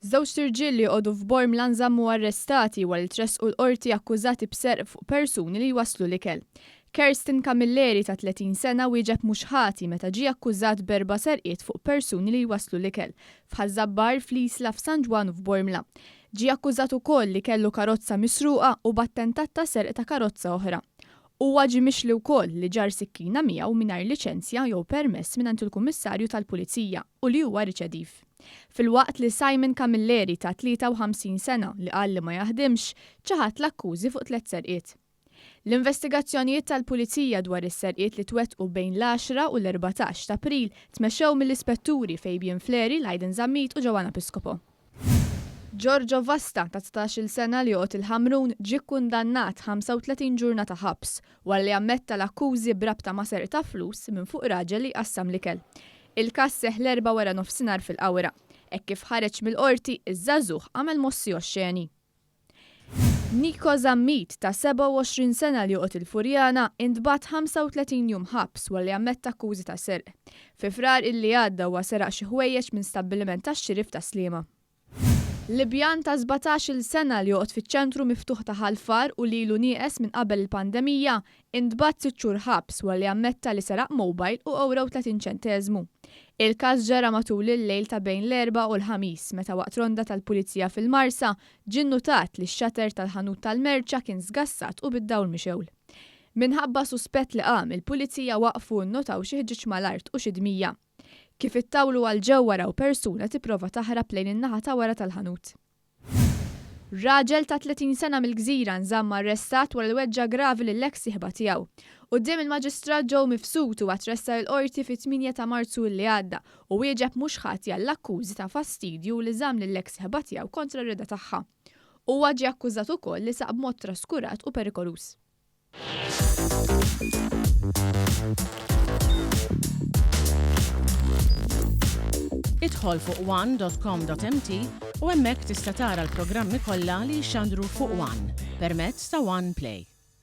Żewġt irġiel li joqogħdu f'Bormla nżammu arrestati wara li tressqu l-Qorti akkużati b'serq fuq persuni li jwasslu l-ikel. Kersten Camilleri ta' 30 sena wieġeb mhux ħati meta ġie akkużat b'erba' serqiet fuq persuni li jwasslu l-ikel, f'Ħaż-Żabbar, fl-Isla, f'San Ġwann u f'Bormla. Ġie akkużat ukoll li kellu karozza misruqa u b'attentat ta' serq ta' karozza oħra. Huwa ġie mixli wkoll li ġarr sikkina miegħu mingħajr liċenzja jew permess mingħand il-Kummissarju tal-Pulizija u li huwa riċediv. Filwaqt li Simon Camilleri ta' 53 sena li qal li ma jaħdimx, ċaħad l-akkużi fuq tlett serqiet. L-investigazzjonijiet tal-Pulizija dwar is-serqiet li twettqu bejn l-għaxra u l-14 t'April tmexxew mill-Ispetturi Fabian Fleri, Lydon Zammit u Joanna Piscopo. Giorgio Vasta, ta' 19-il sena li joqgħod il-Ħamrun, ġie kkundannat 35 ġurnata ħabs wara li ammetta l-akkużi b'rabta ma' serq ta' flus minn fuq raġel li jqassam l-ikel. Il-każ seħħ l-Erbgħa waranofsinhar fil-Qawra. Hekk kif ħareġ mill-Qorti, iż-żagħżugħ għamel mossi oxxeni. Nico Zammit, ta' 27 sena li joqgħod il-Furjana, intbagħat 35 jum ħabs wara li ammetta akkużi ta' serq. Fi Frar illi għadda huwa seraq xi ħwejjeġ minn stabbiliment tax-xiri f'Tas-Sliema. Libjan ta' 17-il sena li joqgħod fiċ-ċentru miftuħ ta' Ħal Far u li ilu nieqes minn qabel il-pandemija, intbagħat sitt xhur ħabs wara li ammetta li seraq mobile u ewro u 30 ċenteżmu. Il-każ ġara matul il-lejl ta' bejn l-Erbgħa u l-Ħamis meta waqt ronda tal-Pulizija fil-Marsa ġie nnutat li x-shutter tal-ħanut tal-merċa kien sgassat u bid-dawl mixgħul. Minħabba suspett li qam, il-Pulizija waqfu u nnotaw xi ħġieġ mal-art u xi dmija. Kif ittawlu għal ġewwa raw persuna tipprova taħrab lejn in-naħa ta' wara tal-ħanut. Raġel ta' 30 sena mill-Gżira nżamm arrestat wara li weġġa' gravi lill-eks sieħba tiegħu. Quddiem il-Maġistrat Joe Mifsud huwa tressaq il-Qorti fit-tmienja ta' Marzu li għadda u wieġeb mhux ħati għall-akkużi ta' fastidju u li żamm lill-eks sieħba tiegħu kontra r-rieda tagħha. Huwa ġie akkużat ukoll li saq b'mod traskurat u perikoluż. Idħol fuq one.com.mt u hemmhekk tista' tara l-programmi kollha li jixxandru fuq One permezz ta' One Play.